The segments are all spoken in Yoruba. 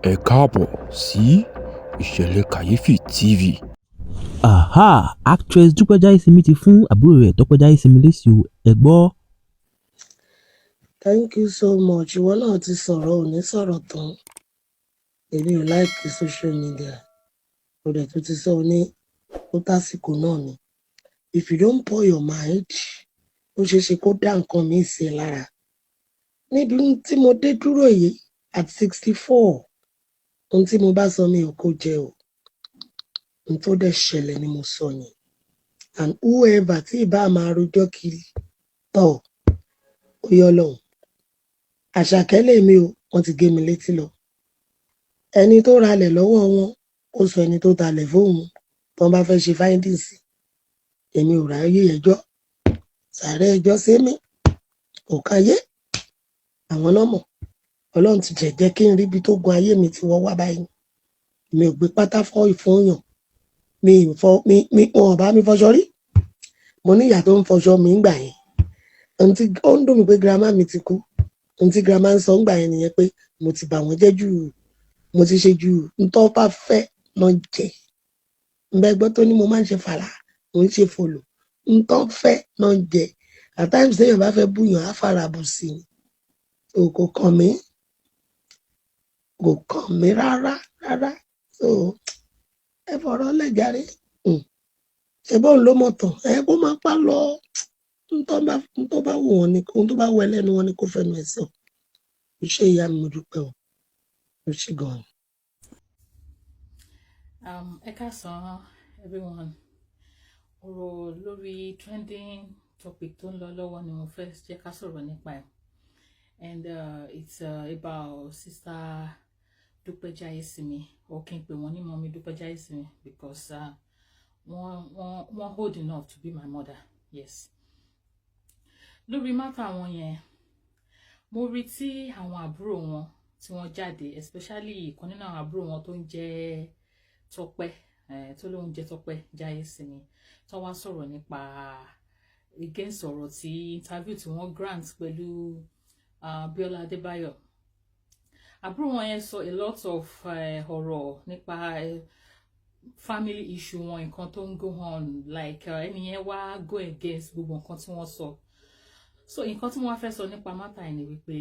Ẹ káàbọ̀ sí Ìṣẹ̀lẹ̀ Kàyéfì TV. Aha! Actress Dúpẹ́ Jáyésinmi ti fún àbúrò rẹ̀ Tọ́pẹ́ Jáyésinmi lésì o, ẹ gbọ́. Thank you so much. Ìwọ náà ti sọ̀rọ̀, ò ní sọ̀rọ̀ tán. Èmi ò like social media. Mo dẹ̀ tún ti sọ ní ó tásìkò náà ni. If you don't pour your mind, ó ṣeé ṣe kó dá nǹkan míì sí ẹ lára. Níbi tí mo dé dúró yìí at 64, ohun tí mo bá sọ, mi ò kó jẹ o. Ohun tó dẹ̀ ṣẹlẹ̀ ni mo sọ yẹn. And whoever tí ì bá máa rojọ́ kiri tọ̀, ó yọ lọ́hùn. Àṣàkẹ́ lèmi o, wọ́n ti gé mi létí lọ. Ẹni tó ralẹ̀ lọ́wọ́ wọn, ó sọ ẹni tó talẹ̀ fóun tó bá fẹ́ ṣe findings. Èmi ò ráyè ẹjọ́, sàárẹ̀ ẹjọ́ sí mi kò káyé. Àwọn náà mọ̀. Ọlọ́run ti jẹ́ jẹ́ kí n ríbi tó gun ayé mi ti wọ́ wá báyìí. Mi ò gbé pátá fọ́ ìfúnyàn, mi ì fọ mi mi wọn ò bá mi fọṣọ rí. Mo ní ìyá tó ń fọṣọ mi ń gbà yẹn. Ohun tí ó ń dùn mí pé grandma mi ti kú, ohun tí grandma ń sọ ń gbà yẹn nìyẹn, pé mo ti bà wọ́n jẹ́ jù, mo ti ṣe jù. Ntọ́ bá fẹ́ lọ jẹ ǹbẹ́ gbọ́ tó ní mo máa ń ṣe fàlà, mo ń ṣe fòlò. Ntọ́ fẹ́ lọ jẹ. At times, téèyàn bá fẹ́ búyàn, á fara bù sí i. So kò kàn mí, kò kàn mí rárá rárá. So ẹ fọ̀rọ̀ lẹ̀ jàre. Ṣe bóun ló mọ̀ tán, ẹ kó máa pa lọ. Ntọ́ bá wù wọ́n ni, ohun tó bá wù ẹlẹ́nu wọn ni kó fẹnu ẹ̀ sọ. Ó ṣe, ìyá mi, mo dúpẹ́ o, ó ṣe gan-an. Ẹ káàsán, everyone. Ọ̀rọ̀ lórí trending topic tó ń lọ lọ́wọ́ ni mo fẹ́ jẹ́ ká sọ̀rọ̀ nípa ẹ̀, and it's about Sister Dúpẹ́ Jáyésinmi, or kí n pè wọ́n ní Mummy Dúpẹ́ Jáyésinmi, because wọ́n old enough to be my mother, yes. Lórí matter wọn yẹn, mo rí tí àwọn àbúrò wọn tí wọ́n jáde, especially ìkan nínú àwọn àbúrò wọn tó ń jẹ́ Tọ́pẹ́, tó lóun jẹ́ Tọ́pẹ́ Jáyésinmi, tó wá sọ̀rọ̀ nípa against ọ̀rọ̀ tí interview tí wọ́n grant pẹ̀lú Bíọ́lá Adébáyọ̀. Àbúrò wọn yẹn sọ a lot of ọ̀rọ̀ nípa family issue wọn, nǹkan tó ń go on, like ẹni yẹn wá go against gbogbo nǹkan tí wọ́n sọ. So nǹkan tí wọ́n fẹ́ sọ nípa matter yìí ni wípé,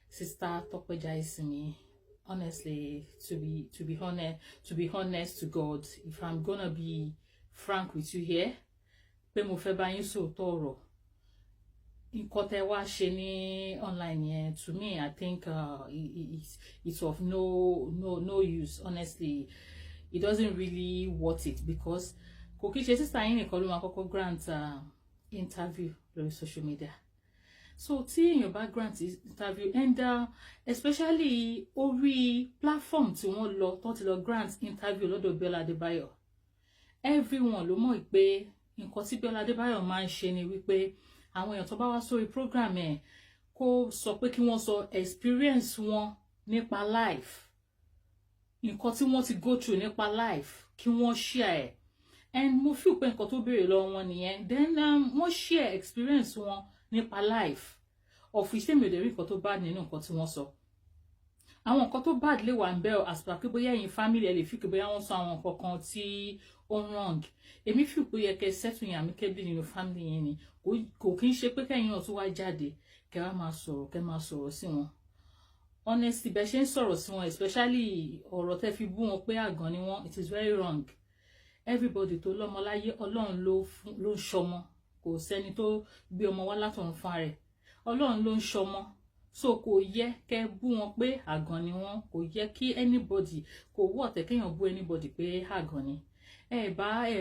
Sister Tọ́pẹ́ Jáyésinmi, honestly, to be honest to God, if I'm gonna be frank with you here, pé mo fẹ́ bá yín sòótọ́ ọ̀rọ̀, nǹkan tẹ́ wá ṣe ní online yẹn, to me, I think it's of no use. Honestly, it doesn't really worth it, because kò kí ṣe sister yín nìkan ló máa kọ́kọ́ grant interview lórí social media. So tí èèyàn bá grant interview, and especially orí platform tí wọ́n lọ, tó ti lọ grant interview lọ́dọ̀ Bíọ́lá Adébáyọ̀, everyone ló mọ̀ pé nǹkan tí Bíọ́lá Adébáyọ̀ máa ń ṣe ni wípé àwọn èèyàn tó bá wá sórí program ẹ̀, kó sọ pé kí wọ́n sọ experience wọn nípa life, nǹkan tí wọ́n ti go through nípa life, kí wọ́n share ẹ̀. And mo feel pé nǹkan tó béèrè lọ́wọ́ wọn nìyẹn. Then wọ́n share experience wọn nípa life, of which tèmi ò dẹ̀ rí nǹkan tó bad nínú nǹkan tí wọ́n sọ. Àwọn nǹkan tó bad lè wà ń bẹ́ ọ, as per pé bóyá ẹ̀yin family ẹ lè fi pé bóyá wọ́n sọ àwọn nǹkan kan tí ó wrong. Èmi fi pé yẹ kẹ́ settle yẹn amicably nínú family yẹn ni. Kò kí ń ṣe pé kẹ́yìn náà tún wá jáde, kẹ́ wá máa sọ̀rọ̀, kẹ́ máa sọ̀rọ̀ sí wọn. Honestly, bẹ́ẹ̀ ṣe ń sọ̀rọ̀ sí wọn, especially ọ̀rọ̀ tẹ́ fi bú wọn pé àgàn ni wọ́n, it is very wrong. Everybody tó lọ́mọ láyé, Ọlọ́run ló ń ṣọmọ. Kò sẹ́ni tó gbé ọmọ wá látọ̀run fún rẹ̀. Ọlọ́run ló ń ṣọmọ. So kò yẹ kẹ́ bú wọn pé àgàn ni wọ́n. Kò yẹ kí anybody, kò wọ́ ọ̀tẹ̀ kéèyàn bú anybody pé àgàn ni. Ẹ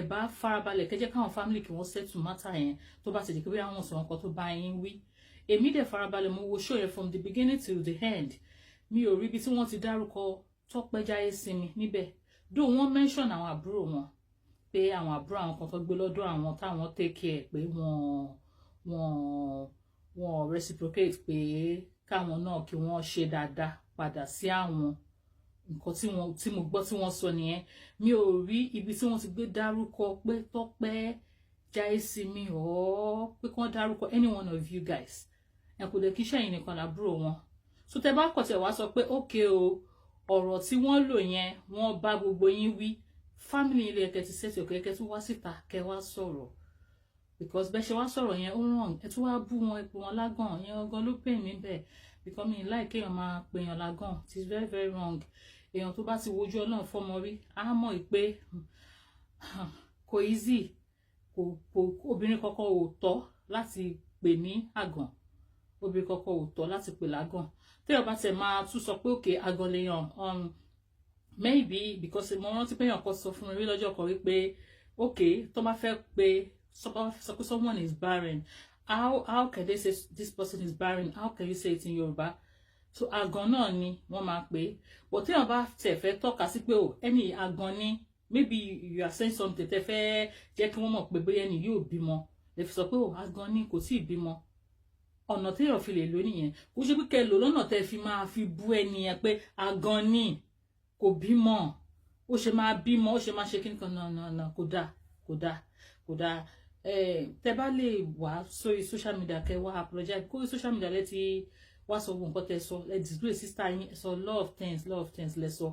bá farabalẹ̀, kẹ́ jẹ́ káwọn family kí wọ́n settle matter yẹn. Tó bá ti di pé àwọn sọ̀rọ̀ nǹkan tó bá yín wí, èmi dẹ̀ farabalẹ̀, mo wo show yẹn from the beginning till the end. Mi ò rí ibi tí wọ́n ti dárúkọ Tọ́pẹ́ Jáyésinmi níbẹ̀, though wọ́n mention àwọn àbúrò wọn, pé àwọn àbúrò àwọn kan tó gbé lọ́dọ̀ àwọn táwọn take care, pé wọ́n reciprocate, pé káwọn náà kí wọ́n ṣe dáadáa padà sí àwọn. Nǹkan tí wọ́n tí mo gbọ́ tí wọ́n sọ nìyẹn. Mi ò rí ibi tí wọ́n ti gbé dárúkọ pé Tọ́pẹ́ Jáyésinmi ọ̀ pé kí wọ́n dárúkọ any one of you guys. Ẹ kò dẹ̀ kí sẹ́yìn nìkan làbúrò wọn. So tẹ bá kọ̀ tẹ̀ wá sọ pé okay o, ọ̀rọ̀ tí wọ́n lò yẹn, wọ́n bá gbogbo yín wí, family ilé ẹ̀kẹ́ ti sẹ́tì òkè ẹ̀kẹ́ tún wá síta kẹ́ wá sọ̀rọ̀, because bẹ́ẹ̀ ṣe wá sọ̀rọ̀ yẹn, ó wrong. Ẹ tún wá bú wọn, ẹ pè wọn lágàn yẹn gangan ló pè mí bẹ́ẹ̀, because mi láì kéèyàn máa pèèyàn lágàn. It is very, very wrong. Èèyàn tó bá ti wojú Ọlọ́run fọ́mọ rí á mọ̀ pé kò easy. Kò obìnrin kankan ò tọ́ láti pè ní àgàn, obìnrin kankan ò tọ́ láti pè lágàn. Téèyàn bá tẹ̀ máa tún sọ pé okay, àgàn lèèyàn, maybe because mo rántí pé èèyàn kan sọ fún mi rí lọ́jọ́ kan wípé okay, tó bá fẹ́ pé sọ pé someone is barren, how can they say this person is barren? How can you say it in Yorùbá? So àgàn náà ni wọ́n máa pè é. But téèyàn bá tẹ̀ fẹ́ tọ́ka sí pé o ẹni àgàn ni, maybe you are saying something, tẹ́ fẹ́ jẹ́ kí wọ́n mọ̀ pé bóyá ẹni yóò bímọ, lè fi sọ pé o àgàn ni, kò tíì bímọ. Ọ̀nà téèyàn fi lè lò nìyẹn. Kò ṣe pé kẹ́ lò lọ́nà tẹ́ fi máa fi bú ẹni yẹn pé àgàn ni, kò bímọ, ó ṣe máa bímọ, ó ṣe máa ṣe kí nìkan. Náà náà náà, kò dáa, kò dáa, kò dáa. Tẹ́ bá lè wá sórí social media kẹ́ wá apologize, kó social media lẹ ti wá sọ gbogbo nǹkan tẹ́ sọ, lẹ disgrace sister yín, sọ lot of things, lot of things lẹ sọ.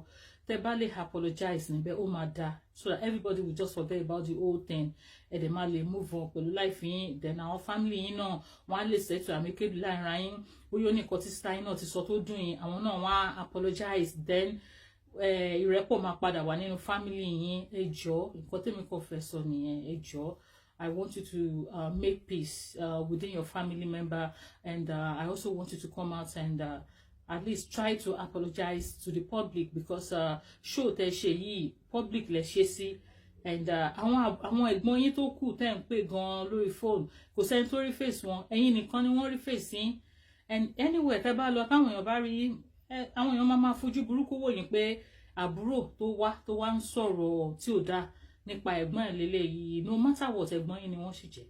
Tẹ́ bá lè apologize níbẹ̀, ó máa dáa, so that everybody will just forget about the whole thing. Ẹ dẹ̀ máa lè move on pẹ̀lú life yín. Then àwọn family yín náà, wọ́n á lè settle amicably láàrin ara yín. Bóyá ó ní nǹkan tí sister yín náà ti sọ tó dùn yín, àwọn náà wọ́n á apologize, then ìrẹ́pọ̀ máa padà wà nínú family yín. Ẹ jọ̀ọ́, nǹkan tẹ́mi kàn fẹ́ sọ nìyẹn. Ẹ jọ̀ọ́, I want you to make peace within your family member, and I also want you to come out and at least try to apologize to the public, because show tẹ́ ṣe yìí, public lẹ ṣe sí, and àwọn ẹ̀gbọ́n yín tó kù tẹ́ ń pè gan lórí phone, kò sẹ́ni tó rí face wọn, ẹ̀yin nìkan ni wọ́n rí face yín. And anywhere tẹ́ bá lọ, táwọn èèyàn bá rí, àwọn èèyàn máa máa fojú burúkú wò yín pé àbúrò tó wá ń sọ̀rọ̀ tí ò dáa nípa ẹ̀gbọ́n ẹ̀ lélẹ́yìí. No matter what, ẹ̀gbọ́n yín ni wọ́n sì jẹ́.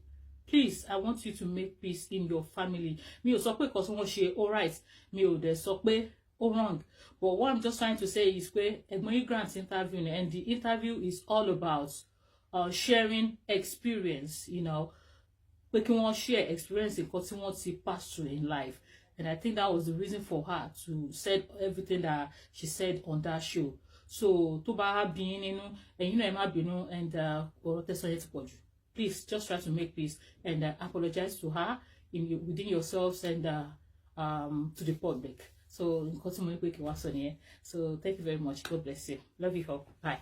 Please, I want you to make peace in your family. Mi ò sọ pé nǹkan tí wọ́n ṣe all right, mi ò dẹ̀ sọ pé ó wrong, but what I'm just trying to say is pé ẹ̀gbọ́n yín grant interview, and the interview is all about sharing experience, pé kí wọ́n share experience nǹkan tí wọ́n ti pass through in life. And I think that was the reason for her to said everything that she said on that show. So tó bá bí yín nínú, ẹ̀yin náà ẹ má bínú, and ọ̀rọ̀ tẹ́sán yẹn ti pọ̀ jù. Please just try to make peace and apologize to her within yourselves and to the public. So nǹkan tí mo ní pé kí wá sọ nìyẹn. So thank you very much. God bless you. Love you all. Bye.